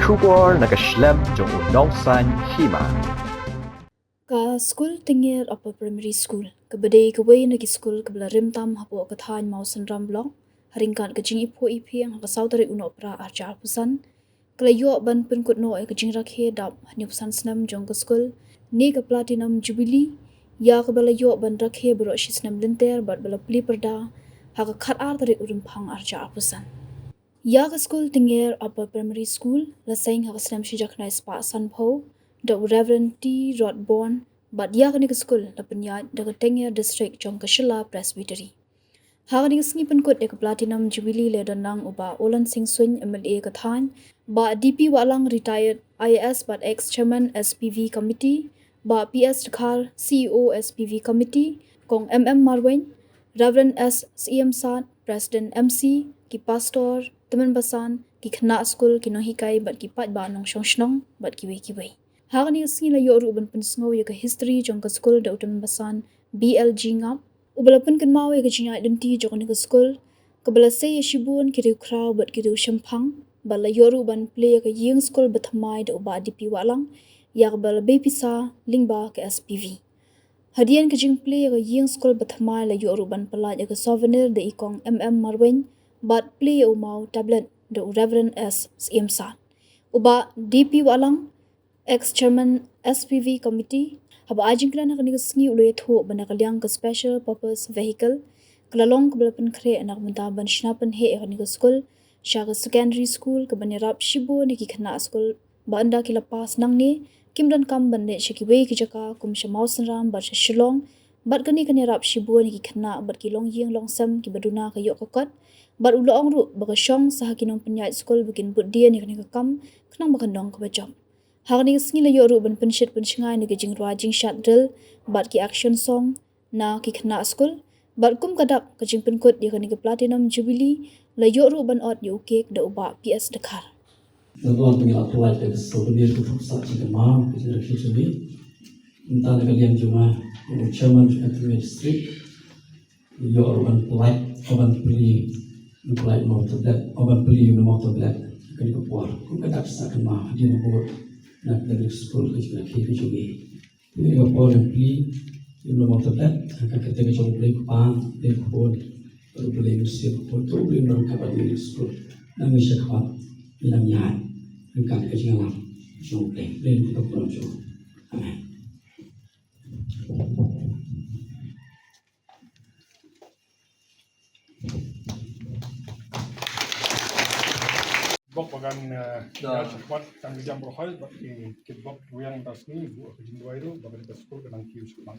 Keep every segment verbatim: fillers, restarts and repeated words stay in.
Khubor na ka shlem jong u nongsaiñ hima. Ka skul Tynger Upper Primary School, kaba dei kawei na ki skul kaba la rim tam hapoh ka thaiñ Mawsynram Block, ha ryngkat ka jingiphuh iphieng ha ka saw tarik u Nohprah arhajar arphew san, ka la ïoh ban pynkut noh ïa ka jingrakhe dap hynñiewphew san snem jong ka skul, ne ka Platinum Jubilee, ïa kaba la ïoh ban rakhe baroh shi snem lynter bad ba la plie pyrda ha ka khatar tarik u Rymphang arhajar arphew san. Ïa ka skul Tynger Upper Primary School la seng ha ka snem shi hajar khyndai spah sanphew da u Reverend T Rodborn, bad ïa kane ka skul la pynïaid da ka Tynger District jong ka Shella Presbytery. Ha kane ka sngi pynkut ïa ka Platinum Jubilee la don lang u Bah Ollan Singh Suin, M L A ka thaiñ, Bah D P Wahlang, retired I A S bad ex chairman S P V committee, Bah P S Dkhar, C E O S P V committee, Kong M M Marwein, Reverend S Syiemsad, President M C, ki pastor, tymmen basan, ki khynnah skul, ki nonghikai bad ki paidbah nongshong shnong bad kiwei kiwei. Ha kane ka sngi la ïoh ruh ban pynsngew ïa ka history jong ka skul da u tymmen basan B L G Ngap, uba la pynkynmaw ïa ka jingïaid lynti jong kane ka skul, kaba la sei ïa shibun ki riewkhraw bad ki riewshemphang, bad la ïoh ruh ban plie ïa ka ïing skul bathymmai da u Bah D P Wahlang, ïa kaba la bei pisa lyngba ka S P V. Hadien ka jingplie ïa ka ïing skul bathymmai la ïoh ruh ban pyllait ïa ka souvenir da i Kong M M Marwein, bad plie ïa u maw tablet da u Reverend S Syiemsad. U Bah D P Wahlang, ex chairman S P V committee, haba ai jingkren ha kane ka sngi u la ïathuh ba na ka liang ka special purpose vehicle, ka la long kaba la pynkhreh na ka bynta ban shna pynheh ïa kane ka skul sha ka secondary school, kaban ïarap shibun ïa ki khynnah skul ba ynda ki la pass nangne, kim donkam ban leit sha kiwei ki jaka kum sha Mawsynram bad sha Shillong, bad kane kan ïarap shibun ïa ki khynnah bad ki longïing longsem kiba duna ka ïoh ka kot, bad u la ong ruh ba ka shong sa ha ki nongpynïaid skul ba kin bud dien ïa kane ka kam khnang ba kan long kaba jop. Ha kane ka sngi la ïoh ruh ban pynshit pynshngaiñ na ki jingrwai jingshad drill bad ki action song na ki khynnah skul, bad kum ka dak ka jingpynkut ïa kane ka Platinum Jubilee la ïoh ruh ban ot ïa u cake da u Bah P S Dkhar. Ngan wan pynïaid pynlait ka souvenir ka thok sah jingkynmaw ka jingrakhe jong ngi. Mynta na ka liang jong nga, u chairman jong ka Tynrai District, ïoh ruh ban pynlait, ban plie, ban plie motor blade, ban plie motor blade. Kane ka por, kum ka dak sah kynmaw, hadien ba bud na ka Tynrai School ka jingrakhe ka jong ngi. Kane ka por ngan plie ïa u motor blade ha ka kyrteng ka jong U Blei Kpa, U Blei Khun, bad U Blei Mynsiem Bakhuid. To U Blei un ryngkat bad ngi, ngi skul, nang ngi sha khmat, ngi nang ïaid ryngkat ka jingïalam jong U Blei. Blei un kyrkhu ïa ngi. Amen. Bok ba kan, eh, da ïa shakhmat tang ka jam baroh hai, bad ki, ki bok weng tang sngi, buh ka jingduwai ruh, ba kan ka skul kan nang kiew shakhmat.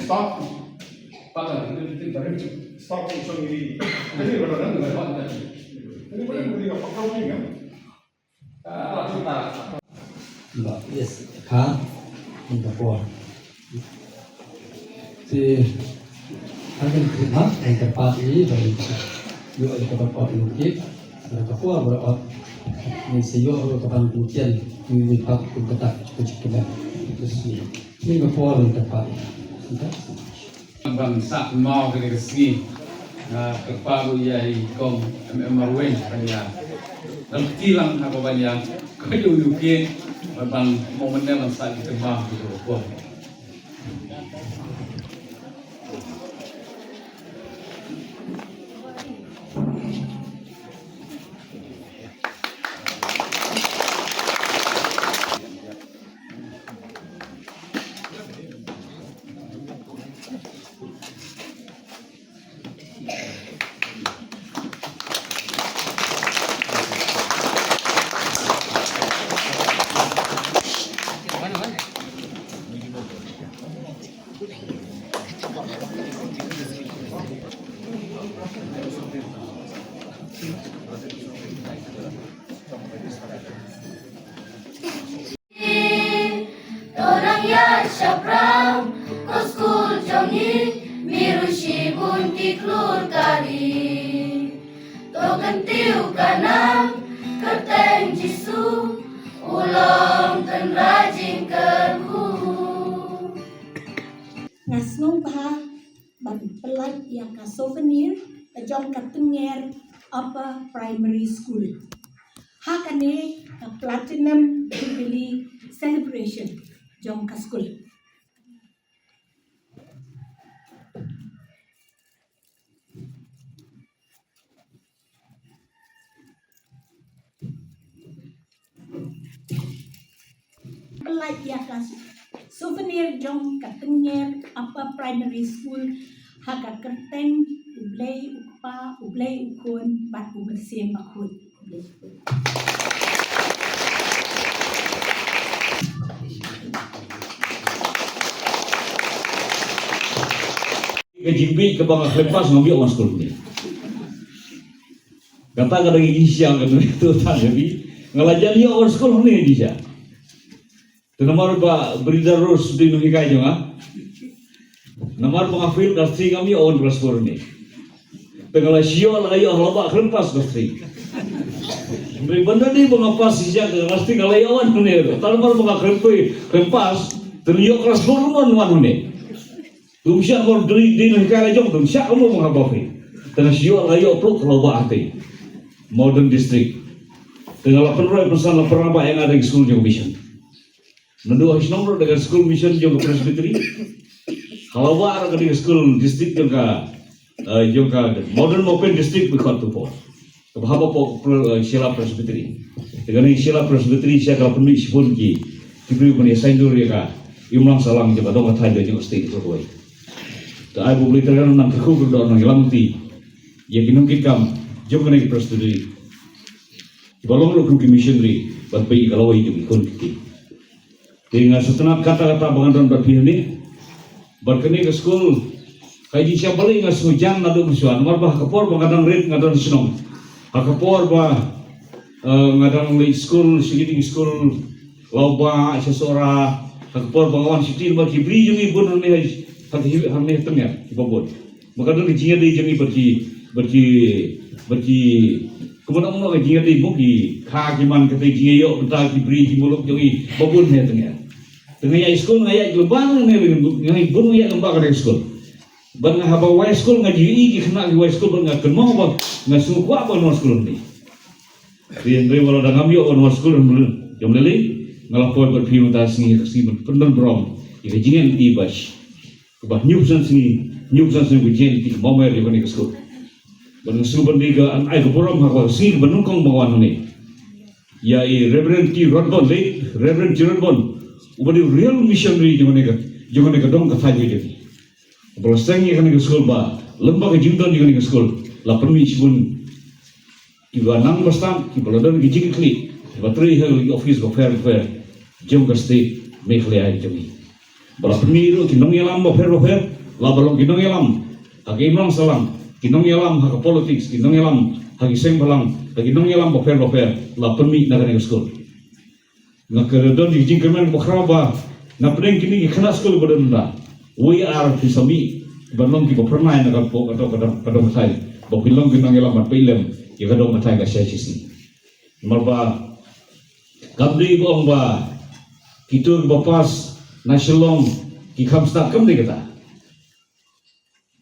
Staff. Staff. Ba, yes, ka, ïa ka por. Te, ha kane ka khmat, ïa ka pat ïa, ba ïa, ïoh ïa ka por ïa ki, ïa ka por ba ot, ïa sa ïoh ïa ka ban pyntian, ïa ka pat kum kata, ka jingkmen. Ïa ka por ïa ka pat. Ban sah kynmaw kane ka sngi. Ah, kyrpad ruh ïa i Kong M M Marwein ban ïa dang kti lang ha ka ban ïa ka ïa u ïa u cake ban ban mo mane ban sah kynmaw kane ka por. To nang ïaid shaphrang, ko skul jong ngi, mih ruh shibun ki khlur ka ri. To kyntiew ka nam, kyrteng Jisu, u long tynrai jingkyrkhu. Nga sngewbha ban pyllait ïa ka souvenir ka jong ka Tynger Upper Primary School ha kane ka Platinum Jubilee Celebration jong ka skul. Pyllait ïa ka souvenir jong ka Tynger Upper Primary School ha ka kyrteng U Blei U Kpa, U Blei U Khun bad U Mynsiem Bakhuid. Ka jingbieit kaba nga khlem pass ngam ïoh wan skul hangne. Kata ka dang ïa jingshisha ka dang ïa tu tan ka bi. Nga la jan ïoh wan skul hangne jingshisha. Te namar ba Brida Rose dei nonghikai jong nga. Namar ba nga fail class three ngam ïoh wan class four hangne. Te nga la shu ïoh la ka ïoh ha la ba khlem pass class three. Hynrei ban da dei ba nga pass shisha ka class three nga la ïoh wan hangne. Te namar ba nga khlem fail khlem pass te ïoh class four wan wan hangne. Tum shah bor dei dei nonghikai la jong tum shah ka mo ha ba phi. Te nga shu ïoh la ïoh pluk la ba hati. Modern district. Te nga la pynroi pynsan la pynroi ba ïa nga dei skul jong mission. Naduh ha shnong ruh dei skul mission jong ka Presbytery. Ha la ba ka dei skul district jong ka eh, jong ka modern open district we got to po. Kaba haba po pro- eh, Shella Presbytery. Te kane Shella Presbytery sha ka pynmih shibun ki ki briew ban ïa saiñdur ïa ka imlang sahlang jong ka dong ka thaiñ jong ka state ka kawei. Te ai ba U Blei Trai nang kyrkhu kyrdoh nang ïalam ti ïa ki nongkitkam jong kane ka Presbytery. Kiba long ruh kum ki missionary ban peit ïa ka lawei jong ki khun ki kti. Te nga sngewtynnat katta katta ba nga don bad phi hangne. Bad kane ka skul ka jingsngewbha nga sngewjan naduh mynshuwa namar ba ha ka por ba nga dang rit nga don shnong. Ha ka por ba eh, nga dang leit skul sha kine ki skul Lawbah sha Sohra. Ha ka por ba nga wan sha kti namar ki briew jong ngi bun hangne ha ki hangne ha Tynger kiba bun. Ba ka don ka jingïadei jong ngi bad ki bad ki bad ki kumno kumno ka jingïadei mo ki kha ki man kata jingïaïoh bynta ki briew ki muluk jong ngi ba bun ha Tynger. Te nga ïaid skul nga ïaid lyngba ne nga ïaid bun nga ïaid lyngba ka dei skul. Bad nga haba wai skul nga ju ïohi ki khynnah ki wai skul bad nga kynmaw ba nga sngewkwah ba nga wan skul hangne. Te hynrei wat la dang ngam ïoh ban wan skul hangne jong lei nga la poi bad phi mynta sngi ka sngi ban pyndon burom ïa ka jingïaid lynti ba Kaba hynñiewphew san sngi, hynñiewphew san sngi ka jingïaid lynti ka mawmer ïa kane ka skul. Bad nga sngewbha ban dei ka an ai ka burom ha ka sngi kaba nyngkong ba nga wan hangne. Ïa i Reverend T Rodbon, late Reverend T Rodbon, uba dei u real missionary jong kane ka, jong kane ka dong ka thaiñ ka jong ngi. Uba la seng ïa kane ka skul ba lem bad ka jingdon ïa kane ka skul la pynmih shibun kiba nang bastad, kiba la don ki jingkitkhlieh, kiba trei ha ki office bapher bapher jong ka state Meghalaya jong ngi. Ba la pynmih ruh ki nongïalam bapher bapher, la ba long ki nongïalam ha ka imlang sahlang, ki nongïalam ha ka politics, ki nongïalam ha ki seng bhalang, ha ki nongïalam bapher bapher, la pynmih na kane ka skul. Nga kyrmen don ki jingkyrmen ba khraw ba na pdeng kine ki khynnah skul ba don da wei ar phi sa mih ban long kiba phyrnai na ka pok ka dong ka dong ka dong ka thaiñ ba phi long ki nongïalam ban peit lem ïa ka dong ka thaiñ ka shai shisngi. Namar ba kam dei ba ong ba kito kiba pass na Shillong ki kham stad, kam dei kata.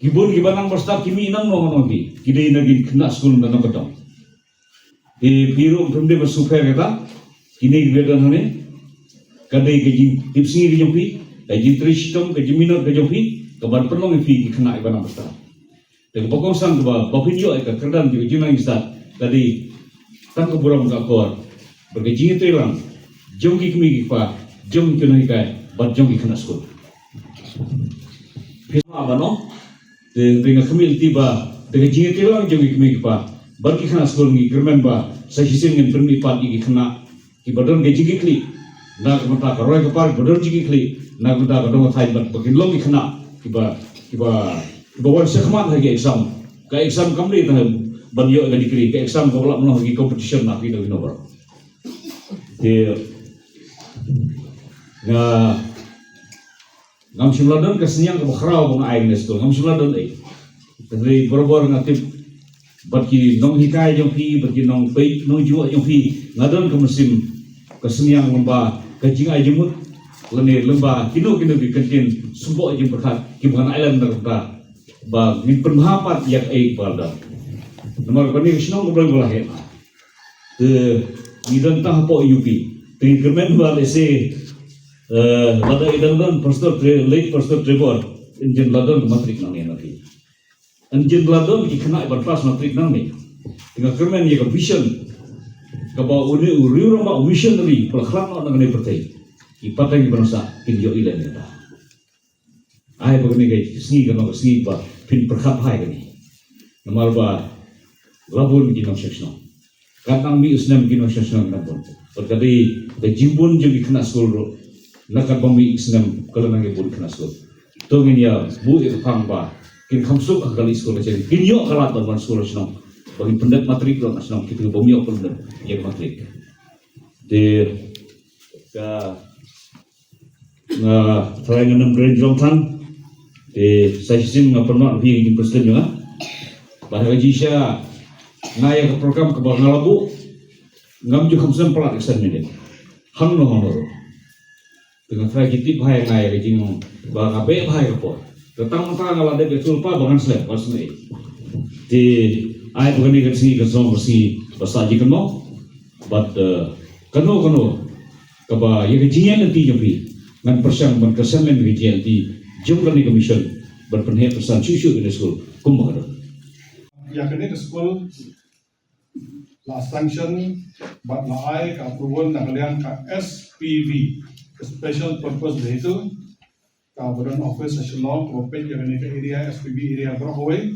Ki bun kiba nang bastad ki mih nangno nangno ki, ki dei na ki khynnah skul na nang ka dong. Te phi ruh phim dei ban sngewpher kata, kine kiba don hangne ka dei ka jingtip sngi ka jong phi, ka jingtrei shitom, ka jingminot ka jong phi, ka ban pynlong ïa phi ki khynnah kiba nang bastad. Te kaba kongsan kaba ba phin ïoh ïa ka kyrdan jong ka jingnang stad ka dei tang ka burom ka akor bad ka jingïatreilang jong ki kmie ki kpa, jong ki nonghikai bad jong ki khynnah skul. Phi ma ba no, te te nga khmih lynti ba te ka jingïatreilang jong ki kmie ki kpa bad ki khynnah skul ngi kyrmen ba sa shisien ngin pynmih pat ïa ki khynnah kiba don ka jingkitkhlieh na ka bynta ka roi ka par, kiba don jingkitkhlieh na ka bynta ka dong ka thaiñ bad ba kin long ki khynnah kiba kiba kiba wan shakhmat ha ki exam. Ka exam kam dei tang ban ïoh ka degree, ka exam kaba lah ban long ki competition na ki, ka ki number. Te nga, ngam shym la don ka synñiang kaba khraw ba nga ai ne skul, ngam shym la don ei. Te barabor nga tip bad ki nonghikai jong phi, bad ki nongpeit nongjngoh jong phi, nga don ka mynsiem, ka synñiang lem bad ka jingai jingmut, lane lem bad kino kino ki kyntien symboh jingpyrkhat kiba ngan ai lem na ka bynta ba ngin pynbha pat ïa kaei ba la don. Namar kane ka shnong ka briew ba la heh. Te ngi don tang hapoh U P. Te ngi kyrmen ba lehse, eh, lada i dang don Pastor Tre-, late Pastor Trevor, yn jin la don matric nangne na phi. Yn jin la don ki khynnah ban pass matric nangne. Te nga kyrmen ïa ka vision kaba une u riewrangbah, u missionary ba la khlad noh na kane ka pyrthei. Ki pateng ki ba nongshah kin ïohi lem ïa kata. Ai ba kane ka sngi kan long ka sngi ba phin pyrkhat bha ïa kane. Namar ba la bun ki nongshong shnong. Katba nang mih u snem ki nongshong shnong ki nang bun. Bad ka dei ka jingbun jong ki khynnah skul ruh. Na katba mih u snem ka la nang ïa bun khynnah skul. To ngin ïa buh ïa ka phang ba kin kham suk ha ka leit skul ka jong ki, kin ïoh ka lad ban wan skul ha shnong. Ba ngin pyndep matric ruh ha shnong, kito bym ïoh pyndep ïa ka matric. Te ka Nga trai nga nam kren jong than. Te sa shisien nga pynmih phi ïa ki president jong nga. Ba ha ka jingshisha nga ïa ka program kaba nga la buh, ngam ju kham snem palat exam minit. Hangno hangno ruh. Te nga trai ki tip bha ïa nga ïa ka jing ba nga beh bha ïa ka por. Te tang mynta nga la dep ïa ka sulpa ba ngan slem, ba slem. Te ai ba kane ka sngi ka song ka sngi ba sa ji kano. Bad, eh, kano kano kaba ïa ka jingïaid lynti jong phi, ngan pyrshang ban kyrshan lem ïa ka jingïaid lynti jong kane ka mission ban pynheh pynsan shuh shuh ïa kane ka skul kumba ka don. Ïa kane ka skul la sanction bad la ai ka approval na ka liang ka S P V, ka Special Purpose Vehicle, kaba don office ha Shillong, kaba peit ïa kane ka area, S P V area baroh kawei.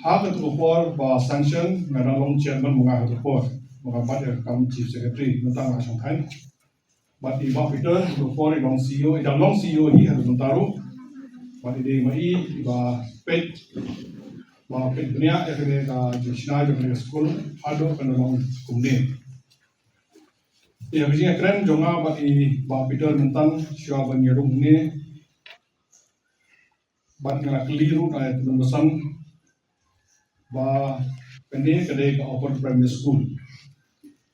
Ha kato ka por ba sanction, nga dang long chairman mynta ha kato ka por, ba nga bat ïa ka kam chief secretary, mynta nga shong thaiñ. Bad i Bah Peter, ha kato ka por i long C E O, i dang long C E O hi ha kato mynta ruh. Bad i dei ma i, i ba peit, ba peit bniah ïa kane ka jingshna jong kane ka skul, haduh kan long kumne. Ïa ka jingïakren jong nga bad i Bah Peter mynta shuwa ban ïa rung ne. Bad nga la kylli ruh na i Bah Peter mynta ba kane ka dei ka upper primary school.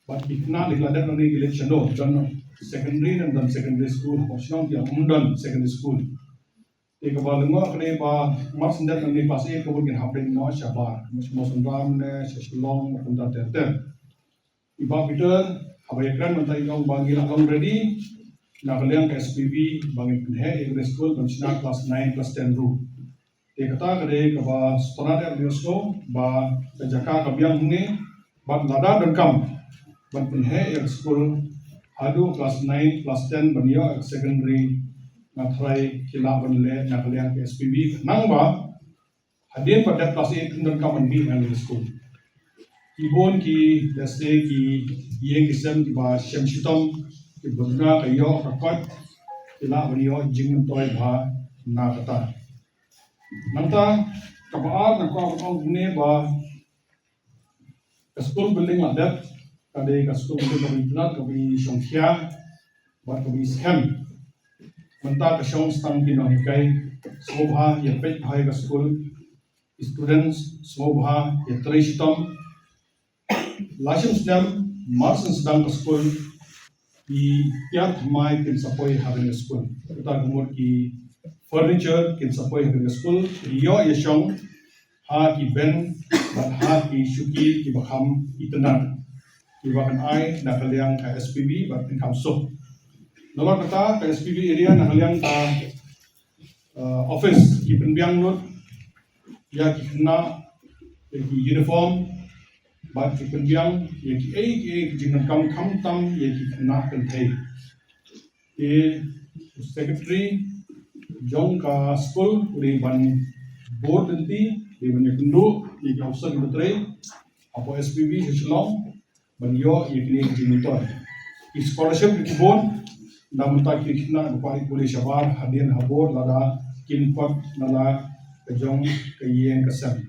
Bad ki khynnah dei la dep na ne ki leit shano, don secondary ne ym don secondary school, ha shnong ki ym don secondary school. Te kaba lyngngoh ka dei ba mar shu dep na ne class eight ka bun kin hap leit noh shabar, sha Mawsynram ne sha Shillong, kumta ter ter. I Bah Peter, haba ïakren mynta i ong ba ngi la long ready na ka liang ka S P V ba ngin pynheh ïa ka school ban shna class nine, class ten ruh. Te kata ka dei kaba sngewtynnat ïa ka sngew ba ka jaka ka biang hangne bad lada donkam ban pynheh ïa ka school haduh class nine, class ten ban ïoh ïa ka secondary, nga tharai ki lah ban leh na ka liang ka S P V. Nangba hadien ba dep class eight kin donkam ban mih na ka skul. Ki bun ki, let's say, ki ïing ki sem kiba shem shitom, kiba duna ka ïoh ka koit, ki lah ban ïoh jingmyntoi bha na kata. Nangta kaba ar nga kwah ban ong kumne ba ka school building la dep, ka dei ka school building kaba itynnad, kaba ishongkhia bad kaba iskhem. Mynta ka shong tang ki nonghikai, sngewbha ïa peit bha ïa ka school. Students, sngewbha ïa trei shitom. La shim snem, mar shu sdang ka school, ki tiar thymmai kin sa poi ha kane ka school. Kata ka mut ki furniture kin sa poi ha kane ka school, ïoh ïa shong ha ki bench bad ha ki shuki kiba kham itynnad, kiba kan ai na ka liang ka S P V bad kin kham suk. Namar kata ka S P V area na ka liang ka, uh, office ki pynbiang lut ïa ki khynnah, ïa ki uniform, bad ki pynbiang ïa kiei kiei ki jingdonkam, khamtam ïa ki khynnah kynthei. Te u secretary jong ka school u dei ban bud lynti, u dei ban ïakynduh ïa ki officer kiba trei hapoh S P V sha Shillong ban ïoh ïa kine ki jingmyntoi. Ki scholarship ki bun, na mynta ki khynnah kiba kwah ïa pule shabar hadien habud lada kin kot na la ka jong ka ïing ka sem.